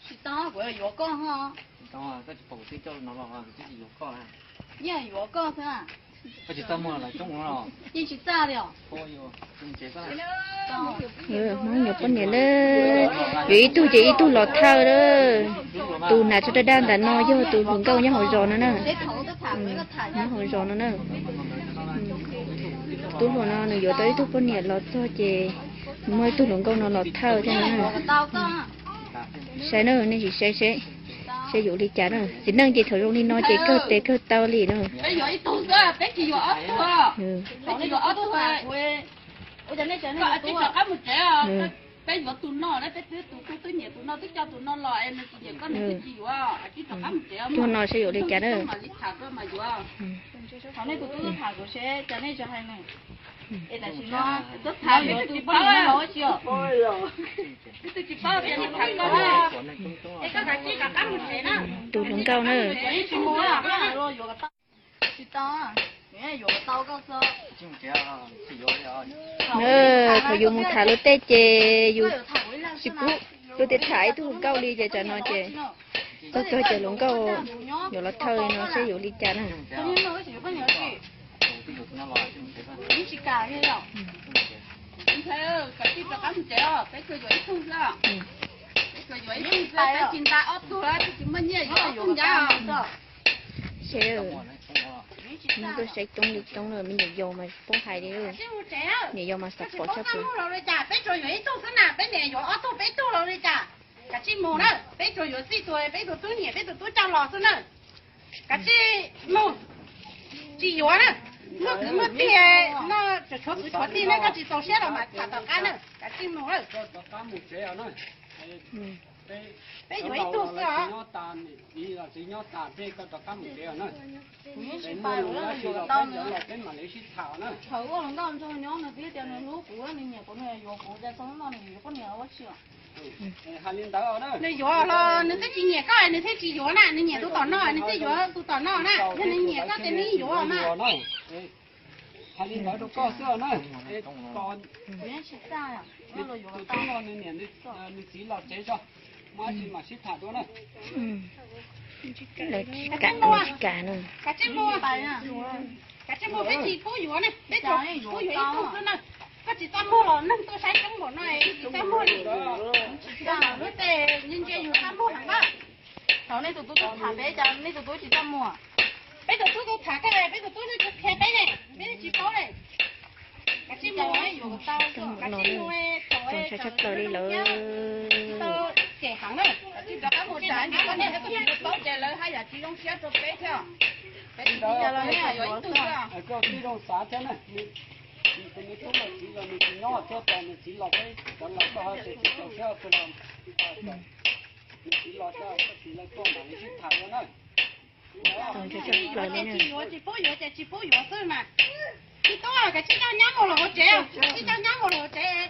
Tsis tau, kuv yuav yuav koj ho. Koj tsis pom kuv twb coj no los kuv twb tsis yuav koj. Yeej yuav koj xwb. Koj tsis txaj muag los coob ua los. Yeej tsis txaj li os. Hmoob yuav poj niam na, yuav ib tug ces ib tug los thawj na. Tus hnav tsho daj daj ntawm no yog tus hluas nkauj nyob hauv zos no na. Nyob hauv zos no na. Tub hluas no nws yuav tau ib tug poj niam los txog ces muaj ib tug hluas nkauj no los thawj thiab na. Saib na, nej sim saib seb, saib yuav li cas na. Txiv neej ces thaum zoo li no ces kawg tes kawg taw li na. Tus no saib yuav li cas na. Tus hluas nkauj na. Thaum yus mus tham luag tej ces yus tsis pub luag tej tham ib tug hluas nkauj li ces tsam no ces txog txog ces hluas nkauj yuav los thawj no saib yuav li cas na. Seb, hnub tuaj saib coob li coob lawm, me nyuam yaus mas paub hais li, niam yau mas xav pom tshaj plaws. Peb tsuas yuav ib tug xwb na, peb niam yuav ob tug peb tug los li cas? Kav tsij mus na, peb tsuas yuav txij tus peb tus tub niam peb tus tub coj los xwb na. Kav tsij mus, tsis yuav na. Muaj kwv muaj tij no, tshuav kwv tshuav tij na, koj tsis txaus siab los mas tham tom qab na, kav tsij mus na. Peb yuav ib tug xwb os. Thaum ua hluas nkauj nrog nyob no twb tias nws hlub kuv, nws nyiam kuv, nws yuav kuv, cas txog hnub no nws yuav poj niam ua tsi os? Nws yuav los nws twb tsis nyiam koj nws thiaj tsis yuav na, nws nyiam tus tom no nws thiaj yuav tus tom no na, yog nws nyiam koj ces nws yuav mas. Hais li ntawd rau koj xwb na. Tus tub no nws niam nws txiv los tsev tso, muaj dab tsi mam sib tham dua na. Kav tsij mus, peb tsis pub yuav ne, peb tsuas pub yuav ib tug xwb na. Koj tsis txaj muag los neeg tuaj saib coob npaum no tsis txaj muag li. Lub tsev ntsia yus txaj muag heev na. Thaum nej tus tub tuaj tham peb cas nej tus tub tsis txaj muag? Peb tus tub tuaj tham koj, peb tus tub tuaj qhia peb ne, peb tsis paub ne. Kav tsij mus, kav tsij mus, thaum tshaj plaws li lawm. Cem heev na, kav tsij rov qab mus tsa ib ntsis koj niam thiab koj txiv paub ces lawv haj yam tsis zoo siab rau peb thiab. Peb tsis tau los yuav ib tug xwb. Koj tij zoo xav thiab na, tus me tub no txiv los nws tsis nyob thiab, tos nws txiv los peb cov laus koj ho tsis txaus siab rau los. Nws txiv los tso koj txiv lawv tuaj mam li sib tham dua na. Tsis yuav ces tsis yuav, tsis pub yuav ces tsis pub yuav xwb mas. Tsis tub, kav tsij coj nyab mus los hauv tsev, tsij coj nyab mus los hauv tsev.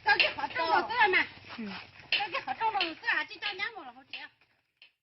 Koj kiag qhov rooj los xwb mas. Koj kiag qhov rooj los xwb, tsij coj nyab mus los hauv tsev.